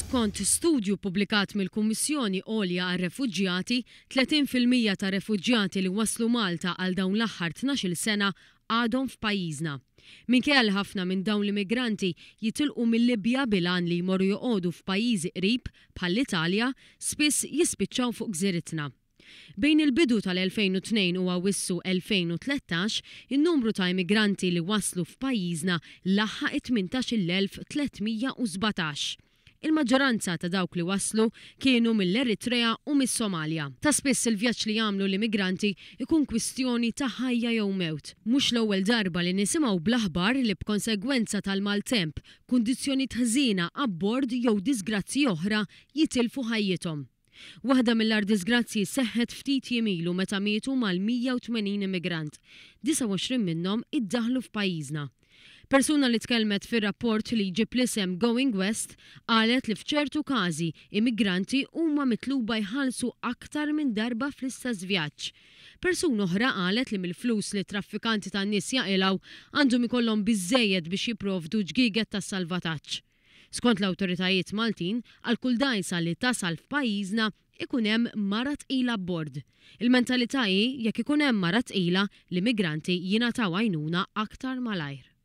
Skont studju ppubblikat mill-Kummissjoni Għolja għar-Refuġjati, 30% tar-refuġjati li waslu Malta għal dawn l-aħħar tnax-il sena għadhom f'pajjiżna. Minkejja li ħafna minn dawn l-immigranti jitilqu mil-Libja bil-għan li jmorru joqogħdu f'pajjiżi qrib, bħall-Italja, spiss jispiċċaw fuq gżiritna. Bejn il-bidu tal-2002 u Awwissu 2013, in-numru ta' immigranti li waslu f'pajjiżna laħaq it-18,317. Il-maġġoranza ta' dawk li waslu kienu mill-Eritrea u mis-Somalja. Ta' spiss il-vjaġġ li jagħmlu l-immigranti jkun kwistjoni ta' ħajja jew mewt. Mhux l-ewwel darba li nisimgħu bl-aħbar li b'konsegwenza tal-maltemp, kundizzjonijiet ħżiena abbord jew diżgrazzji oħra jitilfu ħajjithom. Waħda mill-agħar diżgrazzji seħħet ftit jiem ilu meta mietu mal-180 immigrant, 29 minnhom iddaħħlu f'pajjiżna. Persuna li tkellmet fir-rapport li jġib l-isem Going West qalet li f'ċertu każi immigranti huma mitluba jħallsu aktar minn darba fl-istess vjaġġ. Persuna oħra qalet li mill-flus li t-traffikanti tan-nies jaqilgħu għandhom ikollhom biżżejjed biex jipprovdu ġgieget ta' salvataġġ. Skont l-awtoritajiet Maltin, għal kull dgħajsa li tasal f'pajjiżna ikun hemm mara tqila abbord. Il-mentalità hi jekk ikun hemm mara tqila, l-immigranti jingħataw għajnuna aktar malajr.